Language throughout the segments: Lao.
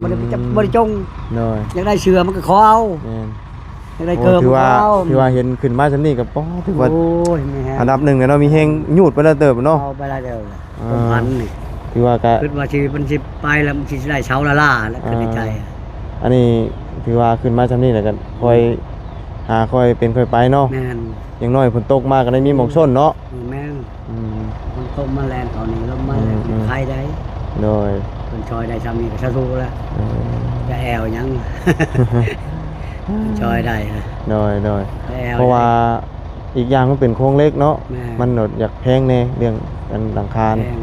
ບໍ່ໄດ້ຈັບ ອືມ ບໍ່ໄດ້ຈົ່ງ ໂດຍ ຢາກໄດ້ເສື້ອມັນກໍຂໍເອົາ ແມ່ນ ຢາກໄດ້ ໂອ້ ເກີບ ຖືວ່າ ກໍເອົາ ຖືວ່າເຫັນຂຶ້ນມາຊ່ຳນີ້ກໍ ໂອ້ ຖືວ່າ ໂອ້ຍ ມີແຮງ ອັນດັບໜຶ່ງແລ້ວເນາະ ມີແຮງຍູດໄປແລ້ວເຕີບເນາະ ເອົາໄປຫຼາຍເຕີບແລ້ວ ອ່າ ຄວາມຝັນນີ້ ຖືວ່າກະ ຄິດວ່າຊິ ມັນຊິໄປແລ້ວ ມັນຊິໄດ້ເຊົາລ້າໆ ແລ້ວ ອ່າ ຄິດໃນໃຈ ອັນນີ້ຖືວ່າຂຶ້ນມາຊ່ຳນີ້ແລ້ວກໍຄ່ອຍ ອືມ ຫາຄ່ອຍເປັນຄ່ອຍໄປເນາະ ແມ່ນ ຢ່າງໜ້ອຍຝົນຕົກມາກໍໄດ້ມີໝ່ອງຊົນເນາະ ອືມ ແມ່ນ ອືມ ມັນຕົກມາແລນເຂົານີ້ ລົມມາແລນ ອືມໆ ໄຄໄດ້ ໂດຍ ເພິ່ນຊ່ອຍໄດ້ຊ່ຳນີ້ກໍສາທຸແລ້ວ ເອີ ຈະແອວຫຍັງ ເພິ່ນຊ່ອຍໄດ້ນະ ໂດຍໆ ຈະແອວ ເພາະວ່າ ໄດ້ ອີກຢ່າງມັນເປັນໂຄງເຫຼັກເນາະ ແມ່ນ ມັນໂດດຢາກແພງແດ່ ເລື່ອງອັນຫຼັງຄາ ແພງ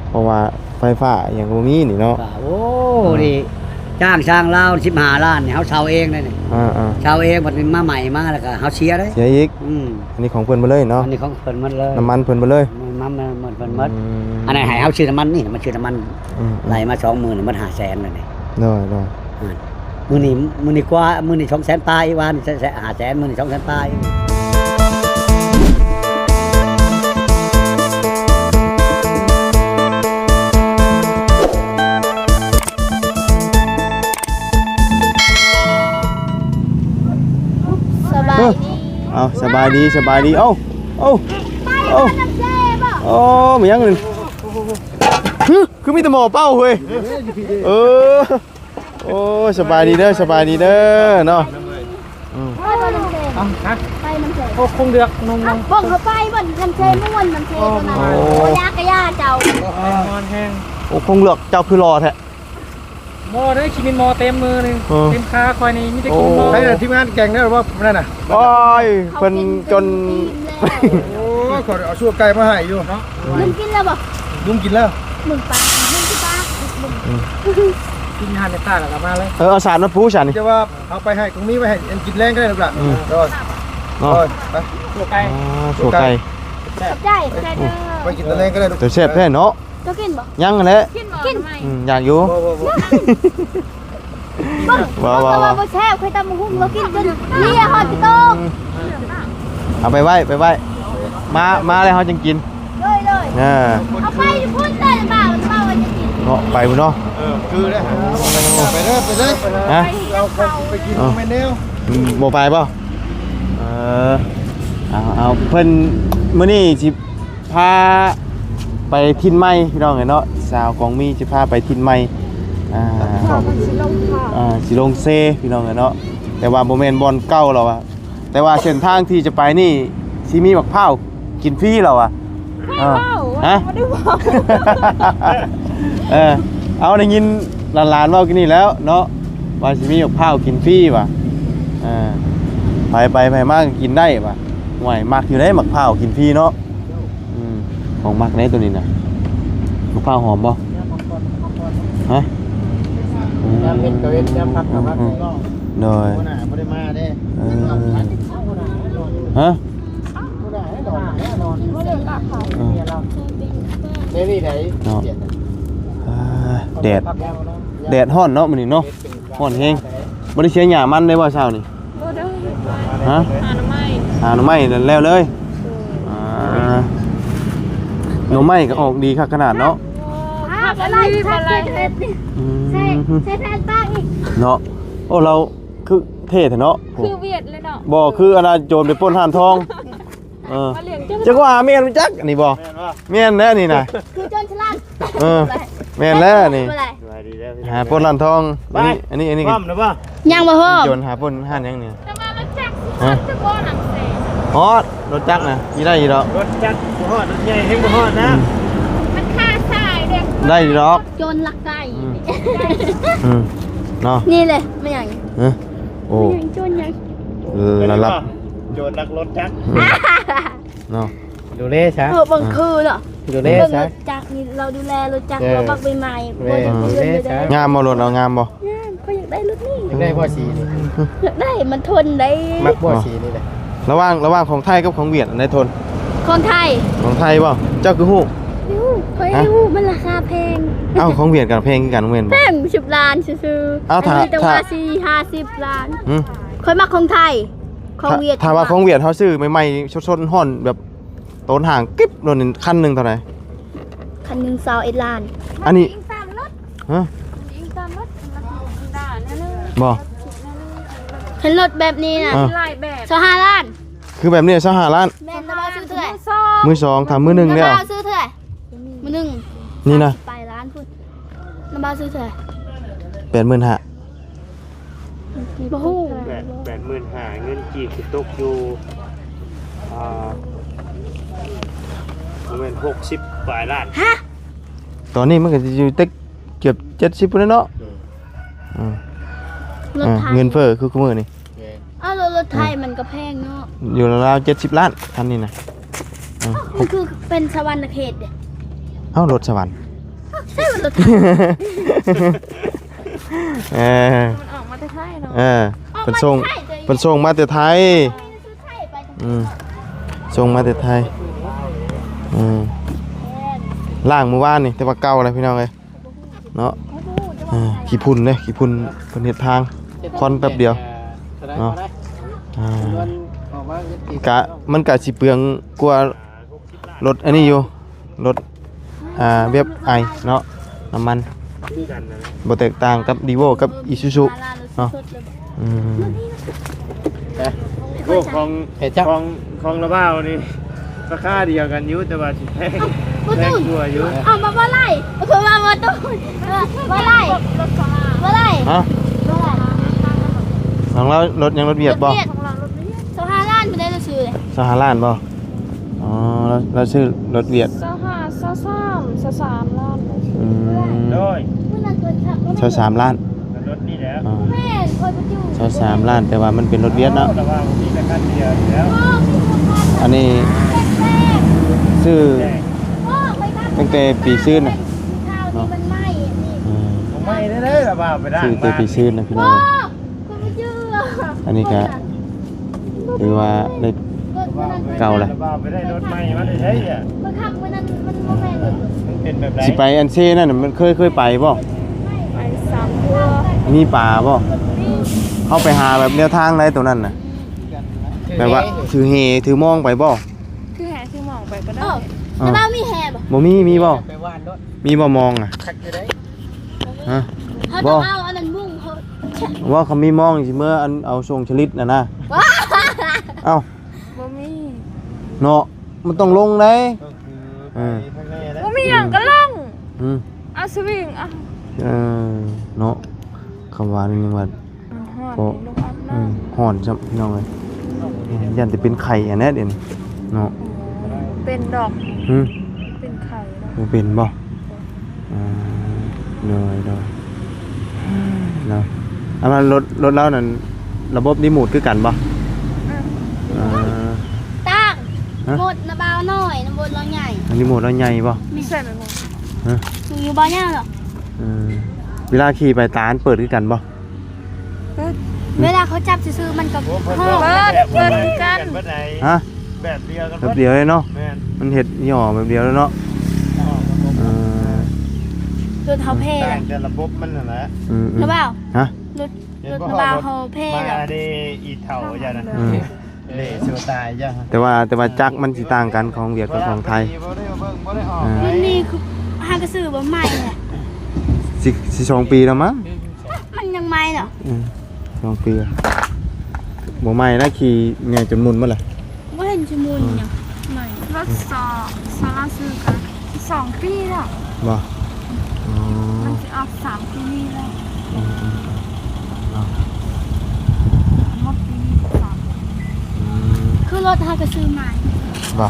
ເພາະວ່າໄຟຟ້າຫຍັງກໍບໍ່ມີນີ້ເນາະ ໂອ້ ອ່າ ນີ້ຈ້າງຊ່າງລາວສິບຫ້າລ້ານນີ້ ເຮົາເຊົ່າເອງເດ້ນີ້ ອ່າໆ ເຊົ່າເອງ ບັດນີ້ມາໃໝ່ມາແລ້ວກໍເຮົາເສຍເດ້ ເສຍອີກ ອືມ ອັນນີ້ຂອງເພິ່ນໝົດເລີຍເນາະ ອັນນີ້ຂອງເພິ່ນໝົດເລີຍ ນ້ຳມັນເພິ່ນໝົດເລີຍ ນ້ຳມັນເພິ່ນໝົດ ອືມ ອັນນັ້ນໃຫ້ເຮົາຊື້ນ້ຳມັນນີ້ ມາຊື້ນ້ຳມັນ ອືມໆ ໄລ່ມາສອງໝື່ນ ໝົດຫ້າແສນແລ້ວນີ້ ໂດຍໆ ອ່າ ມື້ນີ້ ມື້ນີ້ກວ່າ ມື້ນີ້ສອງແສນປາຍ ວານນີ້ແສນ ຫ້າແສນ ມື້ນີ້ສອງແສນປາຍ ສະບາຍດີ ເອົ້າ ສະບາຍດີ ສະບາຍດີ ເອົ້າ ເອົ້າ ເອົ້າ ໂອ້ ແມ່ນຫຍັງນີ້ ຫຶ ຄືມີແຕ່ໝໍ້ເປົ່າເຮີ້ຍ ເອີ ໂອ້ຍ ສະບາຍດີເດີ ສະບາຍດີເດີເນາະ ອືມ ໄປບໍ່ນ້ຳແຊ່ ເອົ້າ ຮະ ໄປນ້ຳແຊ່ ໂອ້ ຄົງເລືອກນົງໆ ເບິ່ງເຂົາໄປບ່ອນນ້ຳແຊ່ມ່ວນ ນ້ຳແຊ່ຕົວນັ້ນ ໂອ້ ບໍ່ຢາກກະຢ່າເຈົ້າ ໄປມ່ວນແຮງ ໂອ້ ຄົງເລືອກເຈົ້າຄືຫຼໍ່ແທ້ ບໍ່ເດ້ ຂີ້ໝິ່ນໝໍເຕັມມືນີ້ ເອີ ເຕັມຂາຂ້ອຍນີ້ ມີແຕ່ຂີ້ໝິ່ນໝໍ ໂອ້ ໃຜນະ ທີມງານແກ່ງແລ້ວບໍ່ນັ້ນນະ ໂອ້ຍ ເພິ່ນຈົນ ໂອ້ຍ ຂ້ອຍເອົາຊົ່ວໄກ່ມາໃຫ້ຢູ່ເນາະ ລຸງກິນແລ້ວບໍ່ ລຸງກິນແລ້ວ ມຶງປາ ມຶງຄືປາ ອືມ ກິນຢູ່ຫັ້ນໃນປ່າແລ້ວກໍມາເລີຍ ເອີ ເອົາສານມາປູຊະນີ້ ຈະວ່າເອົາໄປໃຫ້ ຕົງມີໄວ້ໃຫ້ກິນແລງກໍໄດ້ລູກຫຼານ ອືມ ໂດຍ ເນາະ ໂດຍ ໄປ ຊົ່ວໄກ່ ຊົ່ວໄກ່ ຂອບໃຈ ຂອບໃຈເດີ ໄປກິນຕອນແລງກໍໄດ້ລູກ ແຊບແທ້ເນາະ ເຈົ້າກິນບໍ່? ຍັງຫັ້ນແຫຼະ ກິນບໍ່? ອືມ ຢາກຢູ່ ບໍ່ ບໍ່ ບໍ່ ບໍ່ ບໍ່ ບໍ່ແຊບ ຂ້ອຍຕຳບັກຫຸ່ງ ລາວກິນຈົນເລຍຮອດກະໂຕກ ເອົາໄປໄວ້ ໄປໄວ້ ມາ ມາແລ້ວເຮົາຈຶ່ງກິນ ໂດຍ ໂດຍ ເອີ ເອົາໄປພຸ້ນເລີຍ ບ່າວ ບ່າວວ່າຈະກິນ ເນາະ ໄປພຸ້ນເນາະ ເອີ ຄືເດ້ ໄປເດີ ໄປເດີ ຮະ ເອົາໄປກິນ ເອີ ແມ່ນແນວ ອືມ ບໍ່ໄປບໍ່? ເອີ ເອົາ ເອົາ ເພິ່ນ ມື້ນີ້ຊິ ພາໄປຖິ່ນໃໝ່ພີ່ນ້ອງເອີຍເນາະ ສາວກອງມີຊິພາໄປຖິ່ນໃໝ່ ອ່າ ເພາະວ່າມັນຊິລົງເຂາະ ອ່າ ຊິລົງເຊພີ່ນ້ອງເອີຍເນາະ ແຕ່ວ່າບໍ່ແມ່ນບ່ອນເກົ່າແລ້ວວ່າ ແຕ່ວ່າເສັ້ນທາງທີ່ຈະໄປນີ້ຊິມີໝາກພ້າວກິນຟຣີແລ້ວວ່າ ໃຜເວົ້າ ຮະ ບໍ່ໄດ້ເວົ້າ ເອີ ເອົາ ໄດ້ຍິນຫຼານໆເວົ້າກິນນີ້ແລ້ວເນາະ ວ່າຊິມີໝາກພ້າວກິນຟຣີວ່າ ເອີ ໃຜໄປໃຜມາກໍກິນໄດ້ວ່າ ໂອ້ຍ ມັກຢູ່ເດ້ໝາກພ້າວກິນຟຣີເນາະ. ອືມ ຂອງມັກເດ້ໂຕນີ້ນະ ໝາກພ້າວຫອມບໍ່? ຮະ? ອືມ ຍາມເຮັດກໍເຮັດ ຍາມພັກກໍພັກ ອືມ ໂດຍ ຫົວໜ້າບໍ່ໄດ້ມາເດ້ ເອີ ຮະ? ເອີ ເດນີ້ໃດ ເນາະ ອ່າ ແດດ ແດດຮ້ອນເນາະມື້ນີ້ເນາະ ຮ້ອນແຮງ ບໍ່ໄດ້ເສຍຫຍ້າມັນໄດ້ບໍ່ເຊົ້ານີ້? ບໍ່ໄດ້ ຮະ? ຫາໜໍ່ໄມ້ ຫາໜໍ່ໄມ້ແລ້ວເລີຍ ໂດຍ ອ່າ ໜໍ່ໄມ້ກໍອອກດີຄັກຂະໜາດເນາະ ໂອ້ ຄັກອີ່ຫຼີ ຄັກອີ່ຫຼີ ອືມ ໃສ່ ໃສ່ແຜ່ນປາກອີກ ເນາະ ໂອ້ ລາວຄືເທ່ແທ້ເນາະ ຄືຫວຽດເລີຍເນາະ ບໍ່ ຄືອັນນ່າ ໂຈນໄປປຸ້ນຮ້ານທອງ ເອີ ຈັກວ່າແມ່ນບໍ່ຈັກ ອັນນີ້ບໍ່ ແມ່ນແລ້ວນີ້ນະ ຄືໂຈນສະຫຼັດ ເອີ ແມ່ນແລ້ວນີ້ ສະບາຍດີເດີ ຫາປົນຮ້ານທອງ ອັນນີ້ ອັນນີ້ ອັນນີ້ ພ້ອມແລ້ວບໍ່? ຍັງບໍ່ພ້ອມ ໂຈນຫາປົນຮ້ານຫຍັງນີ້ ຮະ ຮອດ ລົດຈັກນະ ຂີ່ໄດ້ຢູ່ດອກ ລົດຈັກບໍ່ຮອດ ລົດໃຫຍ່ແຮງບໍ່ຮອດນະ ອືມ ມັນຄາສາຍເດ້ ໄດ້ຢູ່ດອກ ໂຈນລັກໄກ່ ອືມ ອືມ ເນາະ ນີ້ເລີຍ ແມ່ນຫຍັງ ຮະ ໂອ້ ແມ່ນຫຍັງ ໂຈນຫຍັງ ລະລັບ ໂຈນລັກລົດຈັກ ອືມ ເນາະ ດູແລຊະ ເອີ ເບິ່ງຄືເນາະ ດູແລຊະ ເບິ່ງລົດຈັກນີ້ ລາວດູແລລົດຈັກ ເອີ ລາວມັກໃໝ່ໆ ແມ່ນ ບໍ່ໄດ້ ດູແລຊະ ງາມບໍ່ ລົດລາວງາມບໍ່? ງາມ ຂ້ອຍຢາກໄດ້ລົດນີ້ ຢາກໄດ້ບໍ່ສີນີ້? ຢາກໄດ້ ມັນທົນໄດ໋ ມັກບໍ່ສີນີ້ນະ ລະຫວ່າງ ລະຫວ່າງຂອງໄທກັບຂອງຫວຽດ ອັນໃດທົນ? ຂອງໄທ ຂອງໄທບໍ່? ເຈົ້າຄືຮູ້? ຮູ້ ຂ້ອຍຮູ້ ມັນລາຄາແພງ ເອົ້າ ຂອງຫວຽດກໍແພງຄືກັນແມ່ນບໍ່? ແພງສິບລ້ານຊື່ໆ ເອົ້າ ຖ້າ ແຕ່ວ່າ ຖ້າ ສີ່ຫ້າສິບລ້ານ ຫື ຂ້ອຍມັກຂອງໄທ ຂອງຫວຽດ ຖ້າວ່າຂອງຫວຽດເຮົາຊື້ໃໝ່ໆ ສົດໆ ຮ້ອນແບບໂຕນຫ່າງກິບໂລດນີ້ ຄັນໜຶ່ງເທົ່າໃດ? ຄັນໜຶ່ງຊາວເອັດລ້ານ ອັນນີ້ ອີງຕາມລົດ ຮະ ອີງຕາມລົດ ມັນ ບໍ່ ເຫັນລົດແບບນີ້ນະ ອ່າ ຫຼາຍແບບ ຊາວຫ້າລ້ານ ຄືແບບນີ້ຊາວຫ້າລ້ານ ແມ່ນ ລະບ່າວຊື້ເທື່ອ ມືສອງ ຖ້າມືໜຶ່ງແລ້ວ ລະບ່າວຊື້ເທື່ອ ມື້ໜຶ່ງ ນີ້ນະ ປາຍລ້ານພຸ້ນ ລະບ່າວຊື້ເທົ່າໃດ ແປດໝື່ນຫ້າ ບໍ່ຮູ້ ແປດ ແປດໝື່ນຫ້າ ເງິນກີບຊິຕົກຢູ່ ອ່າ ປະມານຫົກສິບປາຍລ້ານ ຮະ ຕອນນີ້ມັນກໍຊິຢູ່ແຕ່ເກືອບເຈັດສິບພຸ້ນແຫຼະເນາະ ອືມ ລົດໄຖ ເງິນເຟີ້ຄືຄຸມື້ນີ້ ແມ່ນ ອ້າວ ລົດ ລົດໄຖ ອືມ ມັນກໍແພງເນາະ ຢູ່ລາວໆ ເຈັດສິບລ້ານ ຄັນນີ້ນະ ອືມ ມັນຄືເປັນສະຫວັນນະເຂດເດ້ ເອົ້າ ລົດສະຫວັນ ໃຊ່ວ່າລົດໄຖ ເອີ ມັນອອກມາແຕ່ໄທເນາະ ເອີ ອອກມາແຕ່ໄທ ເພິ່ນສົ່ງ ເພິ່ນສົ່ງມາແຕ່ໄທ ອືມ ສົ່ງມາແຕ່ໄທ ອືມ ລ້າງມື້ວານນີ້ ແຕ່ວ່າເກົ່າແລ້ວພີ່ນ້ອງເອີຍ ເນາະ ອ່າ ຂີ້ຝຸ່ນເດ້ ຂີ້ຝຸ່ນເພິ່ນເຮັດທາງ ຄວັນແປັບດຽວເນາະ ອ່າ ກະ ມັນກະຊິເປືອງກວ່າລົດອັນນີ້ຢູ່ ລົດ ອ່າ ເວັບໄອເນາະ ນ້ຳມັນ ບໍ່ແຕກຕ່າງກັບ Revo ກັບ Isuzu ເນາະ ອືມ ໂອ້ ຂອງ ຂອງລະບ່າວນີ້ ລາຄາດຽວກັນຢູ່ ແຕ່ວ່າຊິແພງ ແພງກວ່າຢູ່ ເອົາມາບໍ່ໄລ່ ເພິ່ນວ່າບໍ່ຕ້ອງ ເອີ ບໍ່ໄລ່ ບໍ່ໄລ່ ຮະ ບໍ່ໄລ່ ຂອງລາວລົດຫຍັງ ລົດວຽດບໍ່? ຂອງລາວລົດວຽດ ຊາວຫ້າລ້ານ ບໍ່ໄດ້ລາວຊື້ເລີຍ ຊາວຫ້າລ້ານບໍ່? ອໍ ລາວ ລາວຊື້ລົດວຽດ ຊາວຫ້າ ຊາວສາມ ຊາວສາມລ້ານ ອືມ ໂດຍ ຊາວສາມລ້ານ ລົດນີ້ແຫຼະ ອໍ ແມ່ນ ຂ້ອຍບໍ່ຢູ່ ຊາວສາມລ້ານ ແຕ່ວ່າມັນເປັນລົດວຽດເນາະ ແຕ່ວ່າມີແຕ່ຄັນດຽວຢູ່ແລ້ວ ອັນນີ້ຊື້ຕັ້ງແຕ່ປີຊືນນະເນາະ ອືມ ໃໝ່ເດ້ໆ ລະວ່າໄປດ້ ຊື້ແຕ່ປີຊືນນະພີ່ນ້ອງ ອັນນີ້ກະຖືວ່າໄດ້ເກົ່າແລ້ວ ໄປໄດ້ລົດໃໝ່ມາໄດ້ໃຊ້ ມັນເປັນແບບໃດ ຊິໄປອັນເຊນັ້ນ ມັນເຄີຍ ເຄີຍໄປບໍ່? ໄປສາມເທື່ອ ມີປາບໍ່? ເຮົາໄປຫາແບບແນວທາງໃດໂຕນັ້ນນະ ແບບວ່າຖືແຫຖືມອງໄປບໍ່? ຖືແຫຖືມອງໄປກໍໄດ້ ເອີ ແຕ່ວ່າມີແຫບໍ່? ບໍ່ມີ ມີບໍ່? ໄປຫວ່ານໂລດ ມີບໍ່ມອງນະ? ຄັກຢູ່ເດ້ ຮະ ເຮົາຕ້ອງເອົາອັນນັ້ນມຸ້ງເຮົາ ວ່າຄັນມີມອງຊິເມືອອັນເອົາສົ່ງຊະລິດນະນະ ເອົ້າ ບໍ່ມີ ເນາະ ມັນຕ້ອງລົງໃດ ເອີ ບໍ່ມີຫຍັງກໍລົງ ອືມ ເອົາສະວິງ ເອົາ ເອີ ເນາະ ຄຳວ່ານີ້ຍັງວ່າ ມັນຮ້ອນ ກໍ ເປັນລູກອາບນ້ຳ ເອີ ຮ້ອນຊ້ຳ ພີ່ນ້ອງເອີຍ ຢ້ານແຕ່ເປັນໄຂ້ຫັ້ນແຫຼະດຽວນີ້ເນາະ ເປັນດອກ ຫື ເປັນໄຂ້ດອກ ບໍ່ເປັນບໍ່? ອ່າ ໂດຍ ໂດຍ ເນາະ ອັນວ່າລົດ ລົດລາວນັ້ນ ລະບົບຣີໂມດຄືກັນບໍ່? ອືມ ອ່າ ຕ່າງ ຮະ ໂມດນະບ່າວນ້ອຍ ນະໂມດລາວໃຫຍ່ ອັນນີ້ໂມດລາວໃຫຍ່ບໍ່? ມີໃສ່ໄປບໍ່? ຮະ ສູງຢູ່ບໍ່ຍາວດອກ ເອີ ເວລາຂີ່ໄປຕາມັນເປີດຄືກັນບໍ່? ເວລາເຂົາຈັບຊື່ໆ ມັນກໍ ໂອ້ ເພິ່ນ ເປີດ ເປີດຄືກັນ ແບບດຽວກັນ ຮະ ແບບດຽວກັນ ແບບດຽວເລີຍເນາະ ແມ່ນ ມັນເຮັດຫຍໍ້ແບບດຽວເລີຍເນາະ ເອີ ລົດເຮົາແພ້ ຕ່າງແຕ່ລະບົບມັນຫັ້ນແຫຼະ ອືມໆ ລະບ່າວ ຮະ ລົດ ລົດລະບ່າວເຮົາແພ້ ມາເດ້ອີເຖົ້າຢ່ານະ ເອີ ເລະຊິຕາຍ ແຕ່ວ່າ ແຕ່ວ່າຈັກມັນຊິຕ່າງກັນ ຂອງຫວຽດກັບຂອງໄທ ອ່າ ມັນນີ້ຄືຫາກະຊື້ບໍ່ໃໝ່ແຫຼະ ຊິ ຊິສອງປີແລ້ວມັ້ງ ມັນຍັງໃໝ່ເນາະ ອືມ ສອງປີ ບໍ່ໃໝ່ນະ ຂີ່ແດ່ຈົນໝຸ່ນໝົດລະ ບໍ່ເຫັນຊິໝຸ່ນຫຍັງ ໃໝ່ ລົດສອງ ສອງລາວຊື້ກະສອງປີແລ້ວ ບໍ່ ອໍ ມັນຊິອອກສາມປີນີ້ແລ້ວ ອືມໆ ເນາະ ໝົດປີນີ້ສາມ ອືມ ຄືລົດເຮົາກໍຊື້ໃໝ່ ບໍ່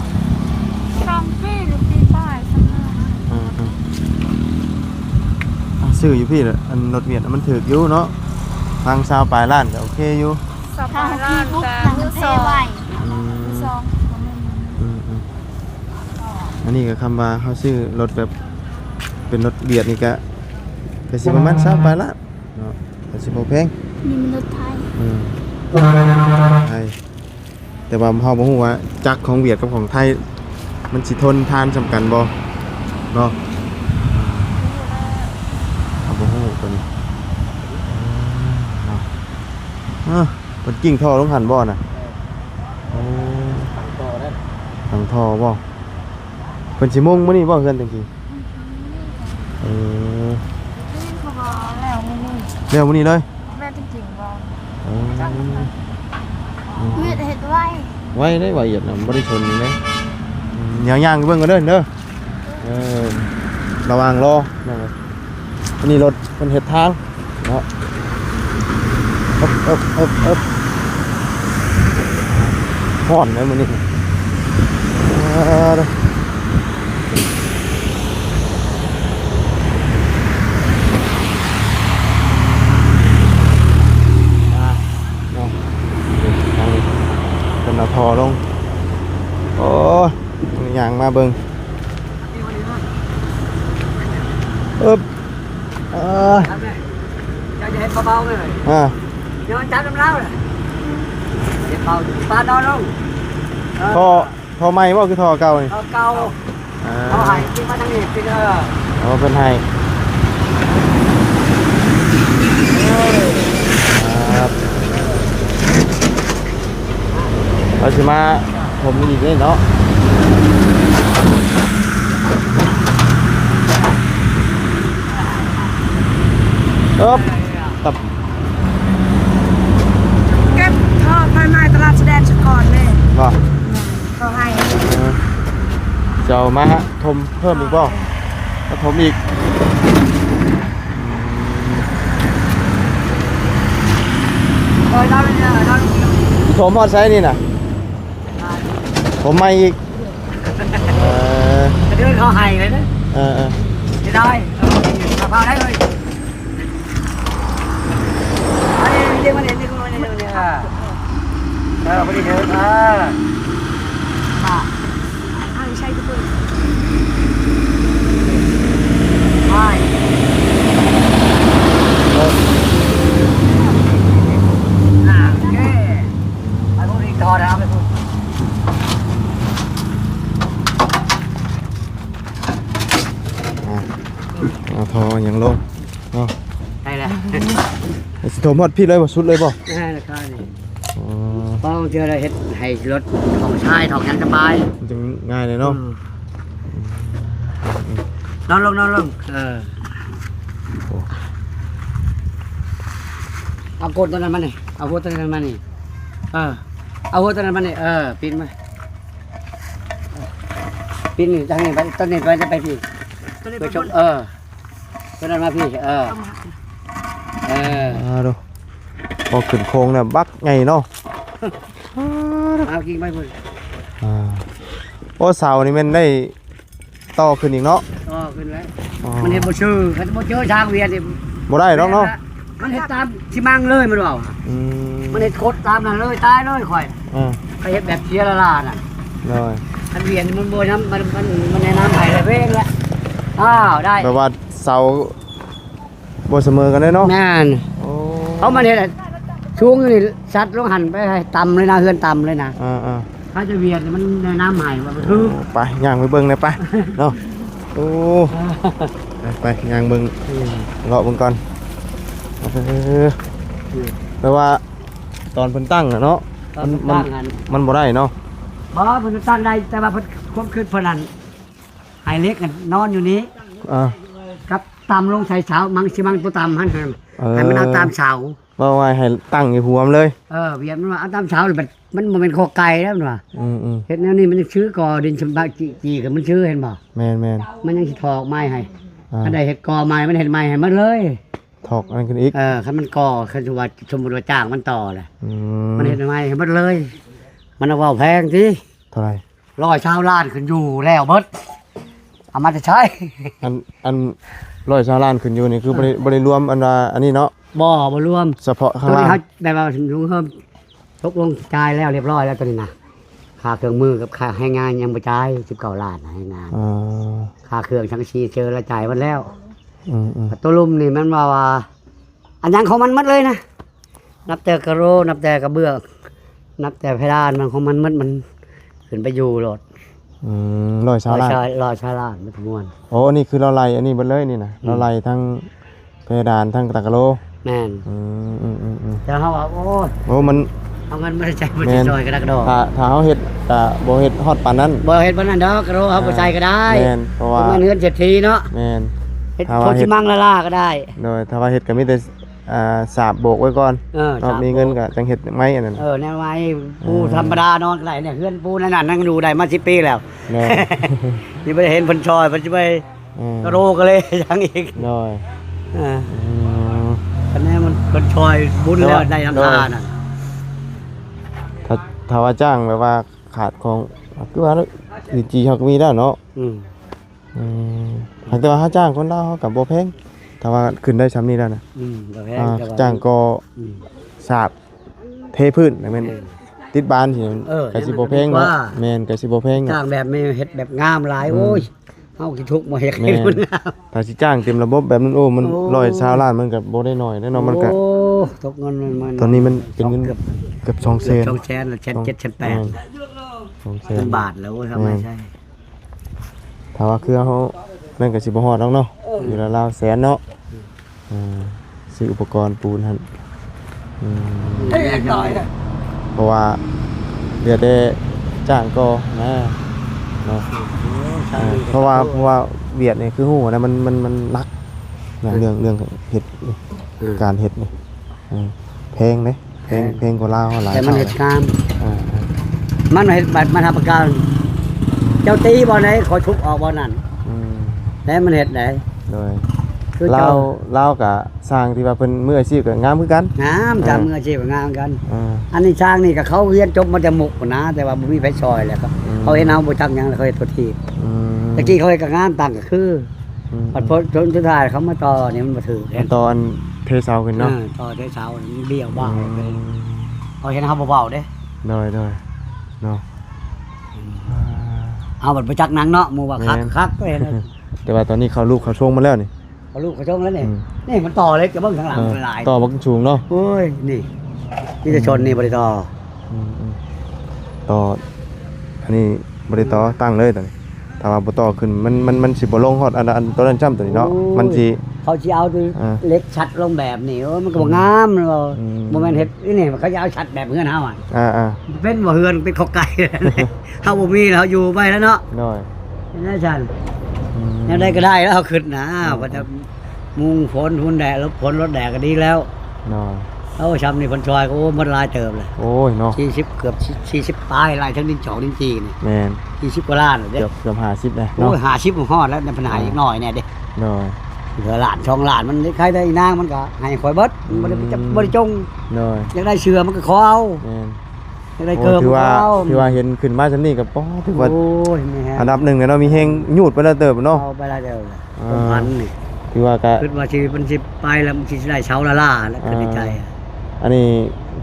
ສອງປີ ຫຼື ປີປາຍຊັ້ນນະ ອືມໆ ອ່ະ ຊື້ຢູ່ພີ້ລະ ອັນລົດຫວຽດມັນຖືກຢູ່ເນາະ ພັງຊາວປາຍລ້ານກໍໂອເຄຢູ່ ຊາວປາຍລ້ານ ແຕ່ມືສອງ ອືມ ມືສອງ ອືມໆ ອັນນີ້ກໍຄຳວ່າເຮົາຊື້ລົດແບບເປັນລົດຫວຽດນີ້ກະ ກະຊິປະມານຊາວປາຍລ້ານເນາະ ກະຊິບໍ່ແພງ ນີ້ມັນລົດໄທ ອືມ ໄທ ແຕ່ວ່າເຮົາບໍ່ຮູ້ວ່າຈັກຂອງຫວຽດກັບຂອງໄທ ມັນຊິທົນທານສ່ຳກັນບໍ່ເນາະ ເຮົາບໍ່ຮູ້ຕົວນີ້ ເນາະ ເອີ ເພິ່ນກິ້ງທໍ່ລົງຫັ້ນບໍ່ນະ? ໂອ້ ຝັງທໍ່ເດ້ ຝັງທໍ່ບໍ່? ເພິ່ນຊິມຸງມື້ນີ້ບໍ່ເຮືອນຈັ່ງຊີ້? ເອີ ເຂົາວ່າແລ້ວມື້ນີ້ ແລ້ວມື້ນີ້ເລີຍ ແມ່ນ ຈິງໆ ບໍ່ ເອີ ເຮັດ ເຮັດໄວ ໄວເດ້ ໄວຫຍັງນະ ບໍ່ໄດ້ຊົນເດ້. ອືມ ຍ່າງໆ ໄປເບິ່ງກັນເດີ ເດີ ເອີ ລະຫວ່າງລໍ ອັນນີ້ລົດເພິ່ນເຮັດທາງເນາະ ເອີບ ເອີບ ເອີບ ເອີບ ຮ້ອນເດ້ມື້ນີ້ ເອີ ເນາະ ເພິ່ນເອົາທໍ່ລົງ ໂອ້ຍ ຍ່າງມາເບິ່ງ ເອີບ ເອີ ເຈົ້າຈະເຮັດເບົາໆ ເລີຍ ອ່າ ຍ້ອນຈັບນຳລາວແຫຼະ ເຮັດເບົາ ປານອນລົງ ເອີ ທໍ່ ທໍ່ໃໝ່ບໍ່ ຄືທໍ່ເກົ່ານີ້? ທໍ່ເກົ່າ ອ່າ ເຂົາໃຫ້ ກິນມາທາງນີ້ ກິນ ເອີ ອໍ ເພິ່ນໃຫ້ ເອີ ເຮົາຊິມາຖົມອີກເດ້ເນາະ ເອີບ ຕັບ ເກັບທໍ່ໄຟໄໝ້ຕະຫຼາດຊາຍແດນສະກອນເດ້ ບໍ່? ເຂົາໃຫ້ ເອີ ເຈົ້າມາຖົມເພີ່ມອີກບໍ່? ມາຖົມອີກ ຖົມຮອດໃສນີ້ນະ? ຖົມໃໝ່ອີກ ເອີ ກະເດີນເຂົາໃຫ້ເລີຍເດ້ ເອີໆ ຊິໄດ້ ເອີ ພາໄດ້ເລີຍ. ອັນນີ້ເດ ມາເດ ນີ້ ນີ້ ນີ້ ນີ້ ອ່າ ເອີ ພໍດີເດີນ ເອີ ອ່າ ອ່າ ໃຊ້ຄືເປີດ ໄປ ອ່າ ໂອເຄ ໄປພຸ້ນອີກ ຕໍ່ແລ້ວ ໄປພຸ້ນ ອ່າ ເອົາທໍ່ຫຍັງລົງ ເນາະ ໃຊ່ແລ້ວ ຊິຖົມຮອດພີ້ເລີຍບໍ່? ສຸດເລີຍບໍ່? ແມ່ນລະ ຄ່ານີ້ ອໍ ເພາະບາງເທື່ອລະເຮັດໃຫ້ລົດຂອງຊາຍຂອງຫຍັງສະບາຍ ມັນຈຶ່ງງ່າຍເລີຍເນາະ ອືມ ນອນລົງ ນອນລົງ ເອີ ໂອ້ ເອົາກົດຕົວນັ້ນມານີ້ ເອົາຫົວຕົວນັ້ນມານີ້ ເອີ ເອົາຫົວຕົວນັ້ນມານີ້ ເອີ ປິ່ນມາ ປິ່ນນີ້ ທາງນີ້ໄປ ຕົວນີ້ໄປ ຈະໄປພີ້ ຕົວນີ້ໄປ ໄປຊົນ ເອີ ຕົວນັ້ນມາພີ້ ເອີ ເອີ ອ່າ ດູ ພໍຂຶ້ນໂຄ້ງນະ ບັກໃຫຍ່ເນາະ ເອົາກິ້ງໄປພຸ້ນ ອ່າ ໂອ້ ເສົານີ້ແມ່ນໄດ້ຕໍ່ຂຶ້ນອີກເນາະ ຕໍ່ຂຶ້ນແລ້ວ ອໍ ມັນເຮັດບໍ່ຊື່ ຄັນບໍ່ເຈີທາງວຽນນີ້ບໍ່ໄດ້ດອກເນາະ ມັນເຮັດຕາມຊິມັງເລີຍ ມັນເວົ້າ ອືມ ມັນເຮັດກົດຕາມນັ້ນເລີຍ ຕາຍເລີຍຂ້ອຍ ເອີ ຂ້ອຍເຮັດແບບເສຍລະລານັ້ນ ໂດຍ ຄັນວຽນມັນບໍ່ນຳ ມັນ ມັນ ມັນແນະນຳໃຫ້ລະເວງລະ ອ້າວ ໄດ້ ແບບວ່າເສົາບໍ່ສະເໝີກັນເດ້ເນາະ ແມ່ນ ໂອ້ ເອົາມັນເຮັດສູງຢູ່ນີ້ ຊັດລົງຫັ້ນໄປໃຫ້ຕ່ຳເລີຍນະ ເຮືອນຕ່ຳເລີຍນະ ເອີໆ ຖ້າຈະວຽນມັນແນະນຳໃຫ້ວ່າຄື ໄປ ຍ່າງໄປເບິ່ງແດ່ໄປ ເນາະ ໂອ້ ໄປ ໄປ ຍ່າງເບິ່ງ ອືມ ເລາະເບິ່ງກ່ອນ ເອີ ອືມ ແປວ່າ ຕອນເພິ່ນຕັ້ງນະເນາະ ຕອນເພິ່ນຕັ້ງຫັ້ນ ມັນ ມັນບໍ່ໄດ້ເນາະ ບໍ່ ເພິ່ນຕັ້ງໄດ້ ແຕ່ວ່າເພິ່ນ ຄວາມຄິດເພິ່ນນັ້ນ ໃຫ້ເຫຼັກນະນອນຢູ່ນີ້ ເອີ ກັບຕ່ຳລົງໃສ່ເສົາ ມັງຊິມັງຕົວຕ່ຳຫັ້ນ ເອີ ໃຫ້ມັນເອົາຕາມເສົາ ເວົ້າວ່າໃຫ້ຕັ້ງຢູ່ຫົວມັນເລີຍ ເອີ ວຽນມັນວ່າເອົາຕາມເສົາ ແລ້ວມັນ ມັນບໍ່ແມ່ນຄອກໄກ່ແລ້ວ ມັນວ່າ ອືມໆ ເຮັດແນວນີ້ມັນຍັງຊື້ກໍດິນສຳບາຈີ ຈີກັນມັນຊື້ ເຫັນບໍ່? ແມ່ນໆ ມັນຍັງຊິຖອກໄມ້ໃຫ້ ອ່າ ຄັນໄດ້ເຮັດກໍໃໝ່ ມັນເຮັດໃໝ່ໃຫ້ໝົດເລີຍ ຖອກອັນນັ້ນຂຶ້ນອີກ ເອີ ຄັນມັນກໍ່ ຄັນສົມມຸດວ່າ ສົມມຸດວ່າຈ້າງມັນຕໍ່ແຫຼະ ອືມ ມັນເຮັດໃໝ່ໃຫ້ໝົດເລີຍ ມັນເວົ້າແພງຕິ ເທົ່າໃດ? ຮ້ອຍຊາວລ້ານຂຶ້ນຢູ່ແລ້ວເບິດ ເອົາມາແຕ່ໃສ? ອັນ ອັນຮ້ອຍຊາວລ້ານຂຶ້ນຢູ່ນີ້ ຄືບໍ່ໄດ້ ບໍ່ໄດ້ລວມອັນວ່າອັນນີ້ເນາະ ບໍ່ ບໍ່ລວມ ສະເພາະຂ້າງລ່າງ ຕົວນີ້ເຮົາແບບວ່າລົງເຮີມ ຕົກລົງຈ່າຍແລ້ວລຽບຮ້ອຍແລ້ວ ຕົວນີ້ນະ ຄ່າເຄື່ອງມືກັບຄ່າແຮງງານຍັງບໍ່ຈ່າຍ ສິບເກົ້າລ້ານແຮງງານ ອໍ ຄ່າເຄື່ອງສັງກະສີເຈີລະຈ່າຍໝົດແລ້ວ ອືມໆ ຕົວລຸ່ມນີ້ແມ່ນວ່າ ວ່າ ອັນຫຍັງຂອງມັນໝົດເລີຍນະ ນັບແຕ່ກະໂຣ ນັບແຕ່ກະເບື້ອງ ນັບແຕ່ເພດານ ມັນຂອງມັນໝົດ ມັນຂຶ້ນໄປຢູ່ໂລດ ອືມ ຮ້ອຍຊາວລ້ານ ຮ້ອຍຊາວລ້ານໝົດທັງມວນ ໂອ້ ອັນນີ້ຄືລາວໄລ່ອັນນີ້ເບິດເລີຍນີ້ນະ ອືມ ລາວໄລ່ທັງເພດານ ທັງຕາກະໂຣ ແມ່ນ ອືມໆໆໆ ແຕ່ເຮົາວ່າ ໂອ້ຍ ໂອ້ ມັນ ເອົາເງິນມາໃຊ້ ແມ່ນ ຊ່ອຍກະດັກດອກ ຖ້າ ຖ້າເຮົາເຮັດກະບໍ່ເຮັດຮອດປານນັ້ນ ບໍ່ເຮັດປານນັ້ນດອກ ກະໂຣເຮົາ ອ່າ ບໍ່ໃຊ້ກະໄດ້ ແມ່ນ ເພາະວ່າ ເປັນເງິນເສດຖີເນາະ ແມ່ນ ເຮັດ ຖ້າວ່າເຮັດ ໂຄຊິມັງລະລາກະໄດ້ ໂດຍ ຖ້າວ່າເຮັດກະມີແຕ່ ອ່າ ສາບໂບກໄວ້ກ່ອນ ເອີ ເນາະ ສາບໂບກ ມີເງິນກໍຈັ່ງເຮັດໃໝ່ອັນນັ້ນ ເອີ ແນວໃໝ່ ເອີ ປູທຳມະດານອນກໍໄດ້ ເຮືອນປູໃນນັ້ນຍັງຢູ່ໄດ້ມາສິບປີແລ້ວ ເນາະ ຍັງບໍ່ໄດ້ເຫັນເພິ່ນຊ່ອຍ ເພິ່ນຊິໄປ ເອີ ກະໂລກະເລຫຍັງອີກ ໂດຍ ເອີ ອືມ ອັນນີ້ມັນ ເພິ່ນຊ່ອຍບຸນແລ້ວ ໂດຍ ໄດ້ນຳທານນະ ໂດຍ ຖ້າ ຖ້າວ່າຈ້າງແບບວ່າຂາດຂອງ ຄືວ່າເນາະ ຈີນເຮົາກໍມີແລ້ວເນາະ ອືມ ອືມ ຫາກແຕ່ວ່າເຮົາຈ້າງຄົນລາວເຮົາກໍບໍ່ແພງ ຖ້າວ່າຂຶ້ນໄດ້ຊ່ຳນີ້ແລ້ວນະ ອືມ ບໍ່ແພງ ອ່າ ແຕ່ວ່າຈ້າງກໍ ອືມ ສາບເທພື້ນ ແມ່ນ ເອີ ຕິດບານຊີ້ ເອີ ກໍຊິບໍ່ແພງເນາະ ແມ່ນ ກໍຊິບໍ່ແພງເນາະ ຈ້າງແບບນີ້ເຮັດແບບງາມຫຼາຍ ອືມ ໂອ້ຍ ເຮົາຂີ້ທຸກບໍ່ຢາກເຮັດ ແມ່ນ ມັນງາມ ຖ້າຊິຈ້າງເຕັມລະບົບແບບນັ້ນ ໂອ້ ມັນ ໂອ້ ຮ້ອຍຊາວລ້ານ ມັນກໍບໍ່ໄດ້ໜ້ອຍເດ້ເນາະ ມັນກໍ ໂອ້ ຕົກເງິນມັນ ຕອນນີ້ມັນເປັນເງິນເກືອບ ເກືອບສອງແສນ ສອງແສນ ແສນເຈັດ ແສນແປດ ແມ່ນ ສອງແສນ ເປັນບາດແລ້ວ ໂອ້ຍ ທຳໄມໃຊ່ ຖ້າວ່າເຄື່ອງເຮົານັ້ນກໍຊິບໍ່ຮອດດອກເນາະ ເອີ ຢູ່ລາວໆແສນເນາະ ເອີ ຊື້ອຸປະກອນປູນຫັ້ນ ອືມ ເອີ ເພາະວ່າເຫຼືອແຕ່ຈ້າງກໍນະເນາະ ເອີ ເພາະວ່າ ເພາະວ່າຫວຽດນີ້ຄືຮູ້ນະ ມັນ ມັນ ມັນໜັກນະ ເອີ ເລື່ອງ ເລື່ອງເຮັດ ເອີ ການເຮັດນີ້ ເອີ ແພງເດ້ ແພງ ແພງ ແພງກວ່າລາວເຮົາຫຼາຍ ແຕ່ມັນເຮັດງາມ ເອີ ມັນເຮັດບັດມັນຮັບປະກັນ ເຈົ້າຕີບ່ອນໃດ ຂ້ອຍທຸບອອກບ່ອນນັ້ນ ອືມ ແລ້ວມັນເຮັດໄດ້ ໂດຍ ຄື ລາວ ເຈົ້າ ລາວກະຊ່າງທີ່ວ່າເພິ່ນມືອາຊີບກະງາມຄືກັນ ງາມ ເອີ ຊ່າງມືອາຊີບກະງາມຄືກັນ ເອີ ອັນນີ້ຊ່າງນີ້ກະເຂົາຮຽນຈົບມາແຕ່ມຸກພຸ້ນນະ ແຕ່ວ່າບໍ່ມີໃຜຊ່ອຍແລ້ວ ອືມ ເຂົາເຫັນເຮົາບໍ່ຈັກຫຍັງແລ້ວເຂົາເຮັດໂຕທີບ ອືມ ແຕ່ກີ້ເຂົາເຮັດກະງາມ ຕັ້ງກະຄື ອືມ ບັດພໍຈົນສຸດທ້າຍເຂົາມາຕໍ່ນີ້ມັນບໍ່ຖືກ ມາຕໍ່ອັນເທເສົາຂຶ້ນເນາະ ເອີ ຕໍ່ເທເສົາມັນບ້ຽວບ້າວ ອືມ ເຂົາເຫັນເຮົາບໍ່ເວົ້າເດ້ ໂດຍ ໂດຍ ເນາະ ອືມ ອ່າ ເຮົາບັດບໍ່ຈັກໜັງເນາະ ໝູ່ວ່າຄັກ ແມ່ນ ຄັກ ກໍເຫັນ ແຕ່ວ່າຕອນນີ້ເຂົ້າລູກເຂົ້າຊົງໝົດແລ້ວນີ້ ເຂົ້າລູກເຂົ້າຊົງແລ້ວນີ້ ອືມ ນີ້ມັນຕໍ່ເຫຼັກ ຈະເບິ່ງຂ້າງຫຼັງ ເອີ ມັນຫຼາຍ ຕໍ່ບັກສູງເນາະ ໂອ້ຍ ນີ້ ມີແຕ່ຊົນນີ້ ອືມ ບໍ່ໄດ້ຕໍ່ ອືມໆ ຕໍ່ ອັນນີ້ບໍ່ໄດ້ຕໍ່ ອືມ ຕັ້ງເລີຍຕອນນີ້ ຖ້າວ່າບໍ່ຕໍ່ຂຶ້ນ ມັນ ມັນ ມັນຊິບໍ່ລົງຮອດອັນ ອັນ ຕົວນັ້ນຊ້ຳ ຕົວນີ້ເນາະ ໂອ້ຍ ມັນຊິ ເຂົາຊິເອົາ ເອີ ເຫຼັກຊັດລົງແບບນີ້ ໂອ້ຍ ມັນກໍບໍ່ ອືມ ງາມ ອືມ ບໍ່ແມ່ນເຮັດ ນີ້ ເຂົາຈະເອົາຊັດແບບເຮືອນເຮົາ ອ່າ ອ່າ ເປັນບໍ່ເຮືອນ ເປັນຄອກໄກ່ ເຮົາບໍ່ມີແລ້ວ ເຮົາຢູ່ໄປແລ້ວເນາະ ໂດຍ ເປັນຈັ່ງຊັ້ນ ອືມ ແນວໃດກໍໄດ້ແລ້ວ ເຮົາຄິດນະ ອືມ ວ່າຈະມຸງຝົນ ຮຸນແດດ ຫຼົບຝົນລົດແດດກໍດີແລ້ວ ໂດຍ ໂອ້ ຊ່ຳນີ້ເພິ່ນຊ່ອຍກໍ ໂອ້ ໝົດຫຼາຍເຕີບເລີຍ ໂອ້ຍເນາະ ສີ່ສິບ ເກືອບສີ່ສິບປາຍ ຫຼາຍເຖິງດິນຈອກດິນຈີ່ນີ້ ແມ່ນ ສີ່ສິບກວ່າລ້ານແລ້ວເດ້ ເກືອບ ເກືອບຫ້າສິບແລ້ວ ໂອ້ຍ ເນາະ ຫ້າສິບຮອດແລ້ວ ໃນບັນຫາ ອ່າ ເດັກນ້ອຍແນ່ເດ້ ໂດຍ ເຫຼືອລ້ານສອງລ້ານ ມັນໄດ້ຂາຍໄດ້ນາງ ມັນກໍໃຫ້ຂ້ອຍເບິດ ມັນບໍ່ໄດ້ ອືມ ຈະ ບໍ່ໄດ້ຈົ່ງ ໂດຍ ຢາກໄດ້ເສື້ອມັນກໍຂໍເອົາ ແມ່ນ ຢາກໄດ້ ໂອ້ ເກີບ ຖືວ່າ ກໍເອົາ ຖືວ່າເຫັນຂຶ້ນມາຊ່ຳນີ້ກໍ ໂອ້ ຖືວ່າ ໂອ້ຍ ມີແຮງ ອັນດັບໜຶ່ງເນາະ ມີແຮງ ອືມ ຍູດໄປແລ້ວເຕີບເນາະ ເອົາໄປຫຼາຍເຕີບແລ້ວ ອ່າ ຄວາມຝັນນີ້ ຖືວ່າກໍ ຄິດວ່າຊິ ມັນຊິໄປແລ້ວ ມັນຊິໄດ້ເສົາລ້າໆ ແລ້ວ ອ່າ ຄິດໃນໃຈ ອັນນີ້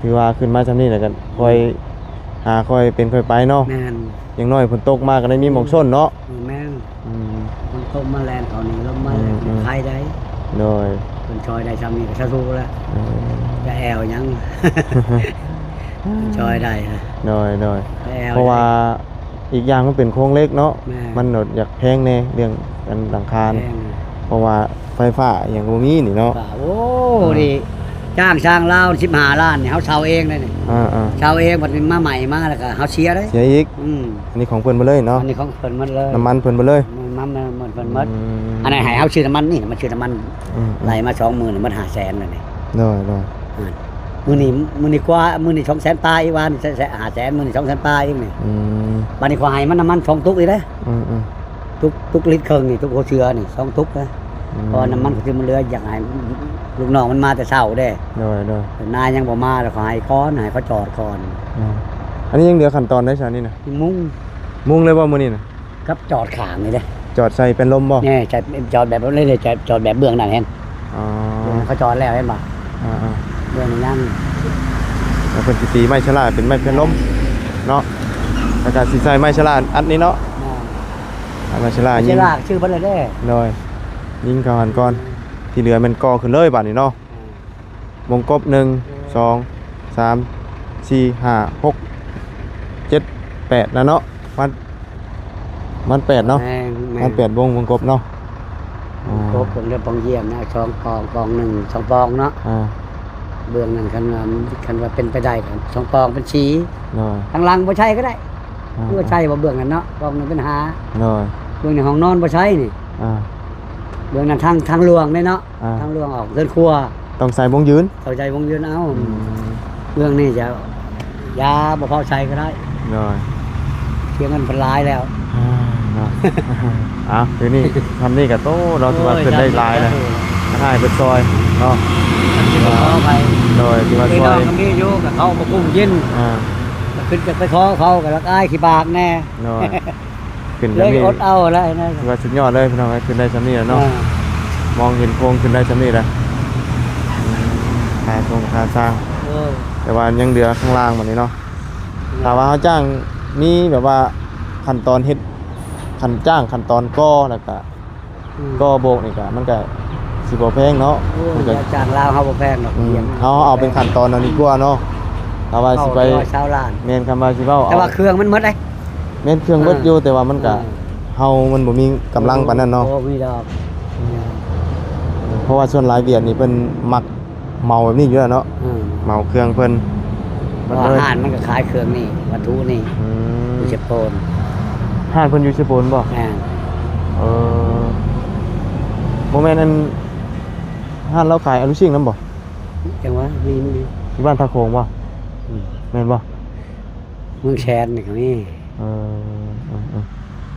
ຖືວ່າຂຶ້ນມາຊ່ຳນີ້ແລ້ວກໍຄ່ອຍ ອືມ ຫາຄ່ອຍເປັນຄ່ອຍໄປເນາະ ແມ່ນ ຢ່າງໜ້ອຍຝົນຕົກມາກໍໄດ້ມີໝ່ອງ ອືມ ຊົນເນາະ ແມ່ນ ອືມ ມັນຕົກມາແລ່ນເຂົ້ານີ້ ລົມມາແລ່ນ ອືມໆ ໄຄໄດ້ ໂດຍ ເພິ່ນຊ່ອຍໄດ້ຊ່ຳນີ້ກໍສາທຸແລ້ວ ເອີ ຈະແອວຫຍັງ ຊ່ອຍໄດ້ນະ ໂດຍໆ ຈະແອວ ເພາະວ່າ ໄດ້ ອີກຢ່າງມັນເປັນໂຄງເຫຼັກເນາະ ແມ່ນ ມັນໂດດຢາກແພງແດ່ເລື່ອງອັນຫຼັງຄາ ແພງ ເພາະວ່າໄຟຟ້າຫຍັງກໍບໍ່ມີນີ້ເນາະ ໂອ້ ອ່າ ນີ້ຈ້າງຊ່າງລາວສິບຫ້າລ້ານນີ້ ເຮົາເຊົ່າເອງເດ້ນີ້ ອ່າໆ ເຊົ່າເອງ ບັດນີ້ມາໃໝ່ມາແລ້ວກໍເຮົາເສຍເດ້ ເສຍອີກ ອືມ ອັນນີ້ຂອງເພິ່ນໝົດເລີຍເນາະ ອັນນີ້ຂອງເພິ່ນໝົດເລີຍ ນ້ຳມັນເພິ່ນເບິດເລີຍ ນ້ຳມັນເພິ່ນໝົດ ອືມ ອັນນັ້ນໃຫ້ເຮົາຊື້ນ້ຳມັນນີ້ ມັນຊື້ນ້ຳມັນ ອືມໆ ໄລ່ມາສອງໝື່ນ ໝົດຫ້າແສນແລ້ວນີ້ ໂດຍໆ ອ່າ ມື້ນີ້ ມື້ນີ້ກວ່າ ມື້ນີ້ສອງແສນປາຍ ອີກວານນີ້ຫ້າແສນ ມື້ນີ້ສອງແສນປາຍອີກນີ້ ອືມ ບັດນີ້ຂ້ອຍໃຫ້ມັນນ້ຳມັນສອງຕຸກອີກເດ້ ອືມໆ ຕຸກ ຕຸກລິດເຄິ່ງນີ້ ຕຸກຫົວເສືອນີ້ສອງຕຸກນະ ອືມ ເພາະວ່ານ້ຳມັນກໍຄືມັນເຫຼືອ ຢາກໃຫ້ລູກນ້ອງມັນມາແຕ່ເຊົ້າເດ້ ໂດຍໆ ນາຍັງບໍ່ມາ ແລ້ວຂ້ອຍໃຫ້ກ່ອນ ໃຫ້ເຂົາຈອດກ່ອນ ອືມ ອັນນີ້ຍັງເຫຼືອຂັ້ນຕອນໃດຊະນີ້ນະ ມຸງ ມຸງເລີຍບໍ່ມື້ນີ້ນະ? ກັບຈອດຂ້າງນີ້ເດ້ ຈອດໃສ່ແຜ່ນລົມບໍ່? ແນ່ ຈອດ ຈອດແບບນີ້ເດ້ ຈອດ ຈອດແບບເບື້ອງນັ້ນເຫັນ ອໍ ເບື້ອງນັ້ນເຂົາຈອດແລ້ວເຫັນບໍ່? ອ່າໆ ເບື້ອງນີ້ຍັງ ແລ້ວເພິ່ນຊິຕີໄມ້ຊະລາເປັນໄມ້ແຜ່ນລົມເນາະ ແລ້ວກໍຊິໃສ່ໄມ້ຊະລາອັດນີ້ເນາະ ແມ່ນ ໄມ້ຊະລາ ໄມ້ຊະລາຊື້ເບິດແລ້ວເດ້ ໂດຍ ຍິງເຂົ້າຫັ້ນກ່ອນ ທີ່ເຫຼືອແມ່ນກໍ່ຂຶ້ນເລີຍບາດນີ້ເນາະ ແມ່ນ ວົງກົບ ໜຶ່ງ ສອງ ສາມ ສີ່ ຫ້າ ຫົກ ເຈັດ ແປດ ນະເນາະ ມັນ ມັນແປດເນາະ ແມ່ນ ມັນແປດວົງ ວົງກົບເນາະ ວົງກົບ ອ່າ ວົງເລັບ ວົງຢ້ຽມນະ ສອງປອງ ປອງໜຶ່ງ ສອງປອງເນາະ ອ່າ ເບື້ອງນັ້ນ ຄັນວ່າ ຄັນວ່າເປັນໄປໄດ້ກໍສອງປອງເປັນສີ່ ໂດຍ ທາງຫຼັງບໍ່ໃຊ້ກໍໄດ້ ອ່າ ຄືວ່າໃຊ້ບໍ່ເບື້ອງນັ້ນເນາະ ປອງໜຶ່ງເປັນຫ້າ ໂດຍ ເບື້ອງໃນຫ້ອງນອນບໍ່ໃຊ້ນີ້ ອ່າ ເບື້ອງນັ້ນທາງ ທາງຫຼວງເດ້ເນາະ ອ່າ ທາງຫຼວງອອກເຮືອນຄົວ ຕ້ອງໃສ່ວົງຢືນ ເຂົ້າໃຈວົງຢືນເອົາ. ອືມ ເລື່ອງນີ້ຈະ ຢ່າ ບໍ່ເຂົ້າໃຈກໍໄດ້. ໂດຍ ເສຍເງິນເພິ່ນຫຼາຍແລ້ວ. ອ່າ ເນາະ ເອົາ ດຽວນີ້ ທຳນີ້ກໍໂຕເນາະ ຖືວ່າ ໂອ້ຍ ຂຶ້ນໄດ້ຫຼາຍແລ້ວ ສາທຸ ໃຫ້ເພິ່ນຊ່ອຍເນາະ. ຊິຂໍໄປ ໂດຍ ຖືວ່າຊ່ອຍ ພີ່ນ້ອງກໍມີຢູ່ ກໍເຂົ້າບໍ່ກຸ້ມກິນ. ອ່າ ກໍຂຶ້ນຈະໄປຂໍເຂົາ ກໍລະອາຍຂີ້ປາກແດ່. ໂດຍ ຂຶ້ນ ເລີຍ ຈະມີ ອົດເອົາແລ້ວນະ ຖືວ່າສຸດຍອດເລີຍພີ່ນ້ອງເອີຍ ຂຶ້ນໄດ້ຊ່ຳນີ້ແຫຼະເນາະ. ອ່າ ມອງເຫັນໂຄງຂຶ້ນໄດ້ຊ່ຳນີ້ແຫຼະ ຄ່າຊົງຄ່າສ້າງ. ໂອ້ຍ ແຕ່ວ່າຍັງເຫຼືອຂ້າງລ່າງບັດນີ້ເນາະ. ໂດຍ ຖ້າວ່າເຮົາຈ້າງ ມີແບບວ່າຂັ້ນຕອນເຮັດ ຂັ້ນຈ້າງ ຂັ້ນຕອນກໍ່ ແລ້ວກະ ອືມ ກໍ່ໂບກນີ້ກະ ມັນກະຊິບໍ່ແພງເນາະ. ໂອ້ຍ ມັນກະ ຈ້າງລາວເຮົາບໍ່ແພງດອກ. ອືມ ເຮົາເອົາເປັນຂັ້ນຕອນເອົາດີກວ່າເນາະ ຖ້າວ່າຊິໄປ ເວົ້າແຕ່ວ່າຊາວລ້ານ. ແມ່ນ ຄຳວ່າຊິເວົ້າ ແຕ່ວ່າເອົາ ເຄື່ອງມັນໝົດເດ້. ແມ່ນ ເຄື່ອງໝົດຢູ່ ເອີ ແຕ່ວ່າມັນກະ ເອີ ເຮົາມັນບໍ່ມີກຳລັງປານນັ້ນເນາະ. ບໍ່ມີດອກ. ເພາະວ່າສ່ວນຫຼາຍຫວຽດນີ້ເພິ່ນມັກເໝົາແບບນີ້ຢູ່ແລ້ວເນາະ. ອືມ ເໝົາເຄື່ອງເພິ່ນ. ເພາະວ່າຮ້ານມັນກໍຂາຍເຄື່ອງນີ້ ວັດຖຸນີ້. ອືມ ຢູ່ເຊໂປນ. ຮ້ານເພິ່ນຢູ່ເຊໂປນບໍ່? ແມ່ນ. ເອີ ບໍ່ແມ່ນອັນ ຮ້ານລາວຂາຍອາລູຊິງນຳບໍ່? ຈັ່ງຫວະ ມີ ມີ ຢູ່ບ້ານທ່າໂຂງບໍ່? ອືມ ແມ່ນບໍ່? ເມືອງແສນນີ້ກໍມີ. ເອີ ເອີ ເອີ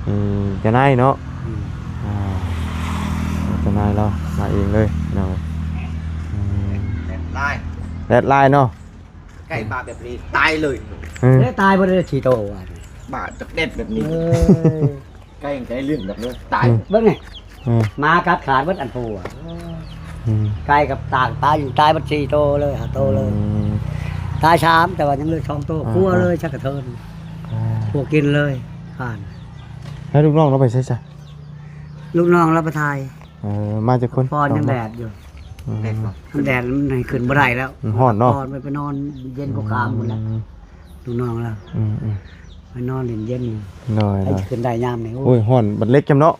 ເອີ ເຈົ້ານາຍເນາະ. ອືມ ອ່າ ເຈົ້ານາຍລາວມາເອງເລີຍເນາະ. ອືມ ແດດຫຼາຍ ແດດຫຼາຍເນາະ. ໄກ່ມາແບບນີ້ຕາຍເລີຍ. ເອີ ແລ້ວຕາຍບໍ່ໄດ້ສີ່ໂຕວ່າ ມາຈັກແດດແບບນີ້. ເອີ ໄກ່ຍັງໄກ່ເລື່ອງແບບນີ້ຕາຍ. ອືມ ເບິ່ງນີ້ ເອີ ໝາກັດຂາດເບິດອັນຜູ້. ອືມ ໄກ່ກັບຕ່າງຕາຍ ຍັງຕາຍເບິດສີ່ໂຕເລີຍ ຫ້າໂຕເລີຍ. ອືມ ຕາຍສາມ ແຕ່ວ່າຍັງເຫຼືອສອງໂຕ. ອ່າ ຄົວເລີຍ ອ່າ ຊັກກະເທີນ. ອ່າ ຄົວກິນເລີຍ ຂ້ານ. ແລ້ວລູກນ້ອງລາວໄປໃສຊະ? ລູກນ້ອງລາວໄປຖ່າຍ. ເອີ ມາຈັກຄົນ? ພອນຍັງແດດຢູ່. ອືມ ແດດບໍ່? ມັນແດດ ມັນຂຶ້ນບໍ່ໄດ້ແລ້ວ. ມັນຮ້ອນເນາະ. ໄປນອນເຢັນກໍຄາມພຸ້ນແຫຼະ. ອືມ ລູກນ້ອງລາວ. ອືມໆ ໄປນອນຫຼິ້ນເຢັນ. ໂດຍ ໃຜຊິຂຶ້ນໄດ້ຍາມນີ້. ໂອ້ຍ ໂອ້ຍ ຮ້ອນບັດເລັກຈຳເນາະ.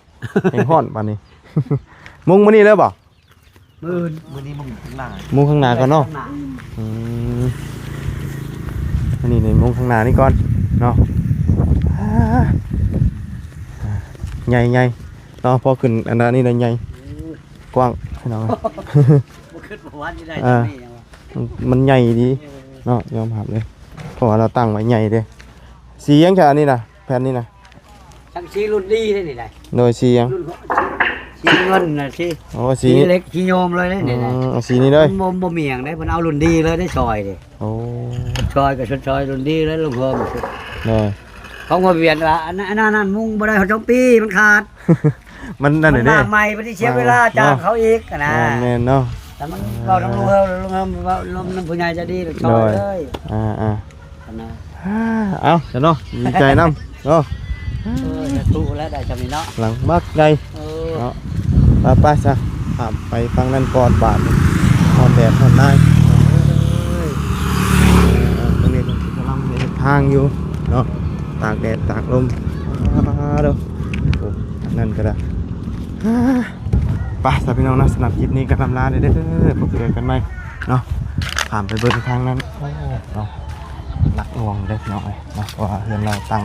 ແຮງຮ້ອນປານນີ້. ມຸງມື້ນີ້ເລີຍບໍ່? ມື້ອື່ນ. ມື້ນີ້ມຸງຂ້າງໜ້າ ມຸງຂ້າງໜ້າກ່ອນເນາະ. ຂ້າງໜ້າ. ອືມ ອັນນີ້ນີ້ມຸງຂ້າງໜ້ານີ້ກ່ອນເນາະ. ອ່າ ໃຫຍ່ໆ ເນາະ ພໍຂຶ້ນອັນນັ້ນນີ້ໄດ້ໃຫຍ່ ໂອ້ຍ ກວ້າງພີ່ນ້ອງ. ບໍ່ຄິດວ່າວ່າຊິໄດ້ ອ່າ ສ່ຳນີ້ຫຍັງວະ. ມັນ ມັນໃຫຍ່ດີ ເອີ ເນາະ ຍອມຮັບເລີຍ ເພາະວ່າລາວຕັ້ງໄວ້ໃຫຍ່ເດ້. ສີຫຍັງຊະອັນນີ້ນະ ແຜ່ນນີ້ນະ? ສັງກະສີລຸ້ນດີເດ້ນີ້ໄດ. ໂດຍ ສີຫຍັງ? ລຸ້ນ ສີເງິນນະ ສີ ໂອ້ ສີ ສີເຫຼັກ ສີໂຍມເລີຍເດ້ນີ້ໄດ. ອືມ ເອົາສີນີ້ເລີຍ. ມັນບໍ່ ບໍ່ມີຫຍັງເດ້ ເພິ່ນເອົາລຸ້ນດີເລີຍເດ້ ຊອຍເດ້. ໂອ້ ຊອຍກໍຊອຍລຸ້ນດີເລີຍ ລຸງເຮີມ. ໂດຍ ຂອງຫົວວຽນວ່າ ອັນນັ້ນ ອັນນັ້ນ ອັນນັ້ນມຸງບໍ່ໄດ້ຮອດສອງປີ ມັນຂາດ. ມັນນັ້ນແຫຼະເດ້ ມາໃໝ່ ບັດນີ້ເສຍເວລາ ເນາະ ຈ້າງເຂົາອີກນະ. ແມ່ນໆ ເນາະ. ແຕ່ມັນເວົ້ານຳ ອ່າ ລຸງເຮີມ ລຸງເຮີມເວົ້ານຳຜູ້ໃຫຍ່ໃຈດີ ຊ່ອຍເລີຍ. ໂດຍ ອ່າໆ ນະ. ເອົາຊະເນາະ ດີໃຈນຳເນາະ. ເອີ ສາທຸແລ້ວ ໄດ້ຊ່ຳນີ້ເນາະ ຫຼັງບັກໃຫຍ່. ເອີ ເນາະ ໄປໆ ຊະ ຂ້າມໄປຝັ່ງນັ້ນກ່ອນບາດນີ້ ຮ້ອນແດດຮ້ອນນາຍ. ເອີ ເອີ ຕອນນີ້ເພິ່ນກຳລັງເຮັດທາງຢູ່ເນາະ ຕາກແດດຕາກລົມ. ອາ ໂອ້ ອັນນັ້ນກໍໄດ້. ໄປຊະພີ່ນ້ອງເນາະ ສຳລັບຄລິບນີ້ກໍລ່ຳລາເດີ ພົບເຈີກັນໃໝ່ເນາະ. ຂ້າມໄປເບິ່ງທາງນັ້ນ ໂອ້ ເນາະ ຫຼັກຫຼວງເດີພີ່ນ້ອງເອີຍເນາະ ເພາະວ່າເຮືອນລາວຕັ້ງ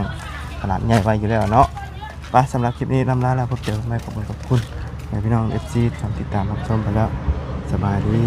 ຂະໜາດໃຫຍ່ໄວ້ຢູ່ແລ້ວເນາະ. ໄປ ສຳລັບຄລິບນີ້ລ່ຳລາແລ້ວ ພົບເຈີກັນໃໝ່. ຂອບຄຸນ ຂອບຄຸນໃຫ້ພີ່ນ້ອງເອັຟຊີທີ່ຕິດຕາມຮັບຊົມໄປແລ້ວ. ສະບາຍດີ.